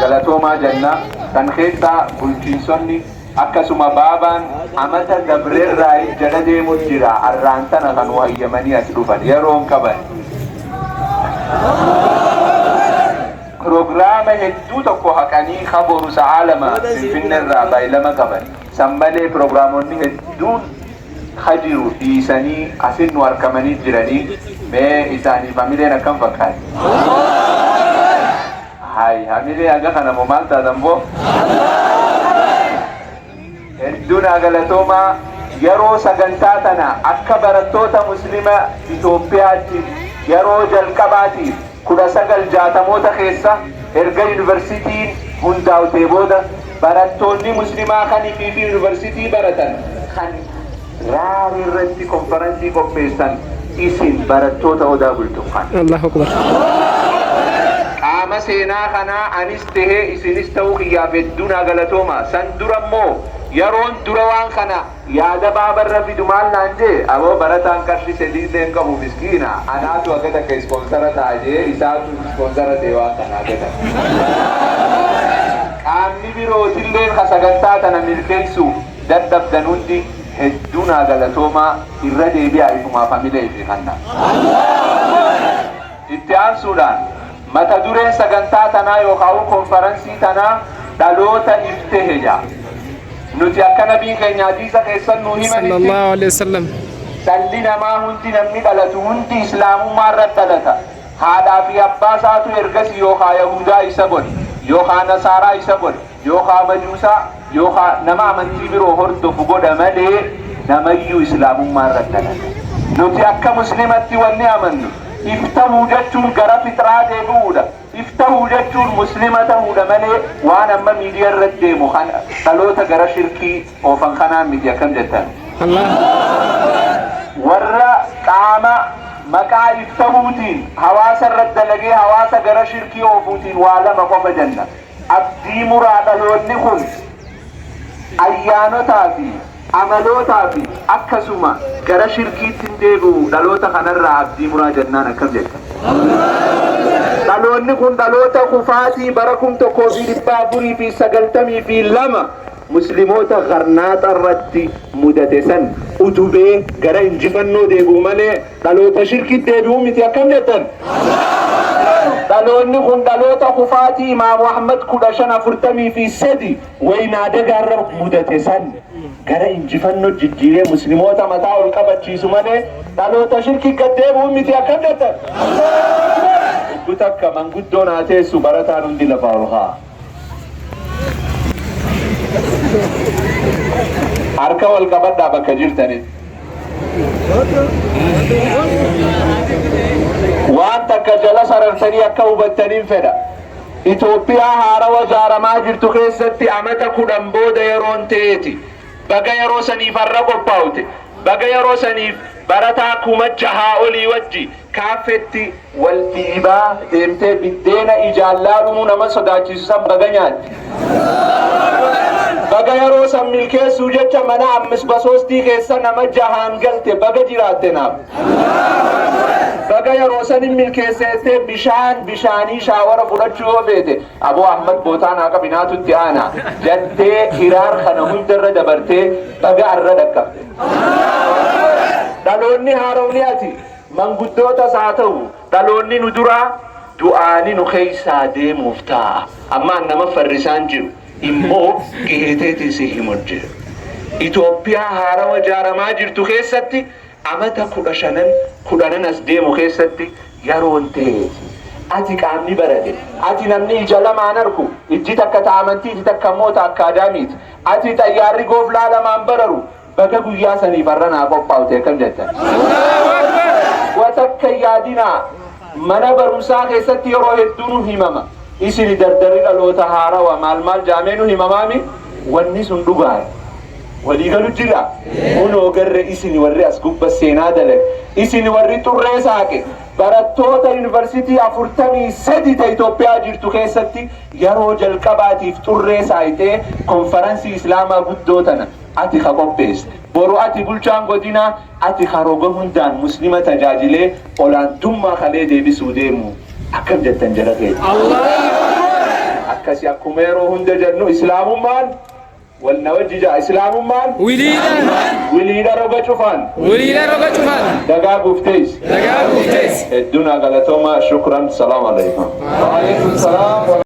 Galatoomaa jenna. Kan keessaa bulchiinsonni akkasuma baabaan amata dabreerraa jala deemu jira. Arraan tana kan wayyamanii as dhufan yeroon qaban. Pirogiraama hedduu tokko haqanii kaboru sa'aa 2 Finfinneerraa baay'ilama qaban. San malee pirogiraamonni hedduun ka jiru dhiisanii asin nu arkamanii jiranii. Mee isaaniif hamileen akkam fakkaate? Hay, hamilee haga kana moo maal taatan boo? Hedduu naa galatoomaa. Yeroo sagantaa tana akka barattoota Muslima Itoophiyaatti yeroo jalqabaatiif 1960moota keessa erga yuunivarsiitiin hundaawtee booda barattoonni Muslimaa kan fi yuunivarsiitii baratan kan raarii irratti konferansii qopheessan isin barattoota Odaa Bultum kan. Allahu Akbar. Qaama seenaa kanaa anis tahee isinis ta'uu kiyyaaf hedduu naa galatooma. San dura immoo yeroon dura waan kana yaada baabarra fidu maal naan jee, aboo barataan qarshii sediillee hin qabu, miskiina, anaatu haga takka sponsor ta'a jee, isaatu sponsor ta'e waan kana haga takka. Qaamni birootilleen ka sagantaa tana milkeessuuf dadhabdan hundi hedduu naa galatoomaa. Irra deebi'aa ifumaaf hamilee fi kanna. Itti aansuudhaan mata dureen sagantaa tanaa yookaan konferansii tanaa dhaloota iftehe jedha. Nuti akka nabiin keenya hadiisa keessan nuu himanitti Sallallahu alaihi wasallam. dhalli namaa hundi, namni dhalatu hundi islaamummaa irratti dhalata. Haadhaa fi abbaa isaatu ergasii yookaan Yahudaa isa godhe, yookaan Nasaaraa isa godhe, yookaan Majuusaa, yookaan nama amantii biroo hordofu godha malee namayyuu islaamummaa irratti dhalata. Nuti akka Muslimatti wanni amannu iftahuu jechuun gara fixraa deebi'uudha. Iftahuu jechuun Muslima ta'uudha malee waan amma miidiyaa irratti deemu kan dhaloota gara shirkii oofan kanaan miti. Akkam jettan? Allah. Warra qaama maqaa iftahuutiin hawaasa irratti dalagee hawaasa gara shirkii oofuutiin waa lama qofa jenna. Abdii muraa. Dhaloonni kun ayyaanotaa fi amalootaa fi akkasuma gara shirkiitti hin deebi'u. Dhaloota kanarraa abdii muraa jennaan akkam jettan? Dhaloonni kun dhaloota kufaatii bara 1492 Musliimoota Garnaaxa irratti mudate san utubee gara injifannoo deebi'u malee dhaloota shirkiitti deebi'u miti. Akkam jettan? Dhaloonni kun dhaloota kufaatii Imaamu Ahmad 1543 wayinaa dagaarra mudate san gara injifannoo jijjiiree Musliimoota mataa ol qabachiisu malee dhaloota shirkii gad deebi'u miti. Akkam jettan? Takka manguddoon haa teessu, barataan hundi lafaa ol haa. Harka wal qabadhaa bakka jirtanitti. Waan takka jala sarartanii akka hubattaniin fedha. Itoophiyaa haarawa ijaaramaa jirtu keessatti amata 10 booda yeroon ta'eeti. Baga yeroo saniif har'a qophaa'ute. Baga yeroo saniif barataa 6,000 olii wajji kaaffetti wal dhiibaa deemtee biddeena ijaan laaluun nama sodaachisu san baga nyaatte. Baga yeroo san milkeessuu jecha mana ammis basoostii keessa nama jahaan galte baga jiraatte naaf. Baga yeroo sanin milkeesseettee bishaan bishaanii shower fudhachuu yoo feete, aboo Ahmad bootaa naa qabinaatu itti aana jettee hiraar kana hundarra dabartee baga arra dhaqqabde. Dhaloonni haaromni ati manguddootas haa ta'u dhaloonni nu duraa du'aani nu keessaa deemuuf taa'a. Ammaan nama farrisaan jiru immoo geheteetiin si himu jira. Itoophiyaa haarawa ijaaramaa jirtu keessatti amata 15n 10n as deemu keessatti yeroon ta'eeti. Ati qaamni barate, ati namni ija lamaan argu, ijji takka ta amantiiti, takka immoo ta akkaadaamiiti. Ati xayyaarri gooflaa lamaan bararu baga guyyaa saniif har'a naa qophaa'ute. Akkam jettan? Watakka yaadinaa, mana barumsaa keessatti yeroo hedduu nu himama. Isin dardarri dhaloota haarawa maal maal jaamee nu himamaami, wanni sun dhugaadha. Waliigalu jira. Kunoo garre isin warri as gubba seenaa dalag. Isin warri xurree saaqe. Barattoota yuunivarsiitii 43 ta Itoophiyaa jirtu keessatti yeroo jalqabaatiif xurree saayitee konferansii Islaamaa guddoo tana ati ka qopheesse. Boru ati bulchaan godinaa, ati ka roga hundaan Muslima tajaajilee olaantummaa kalee deebisuu deemu. Akkam jettan jara keenya? Akkasi akkuma yeroo hunda jennu, Islaamummaan wal na wajji jaa, Islaamummaan Wiliidhaan. Wiliidha roga cufaan. Wiliidha roga cufaan. Dagaa guuftees. Dagaa guuftees. Hedduun galatooma, shukran, salaamu alaikum. وعليكم السلام.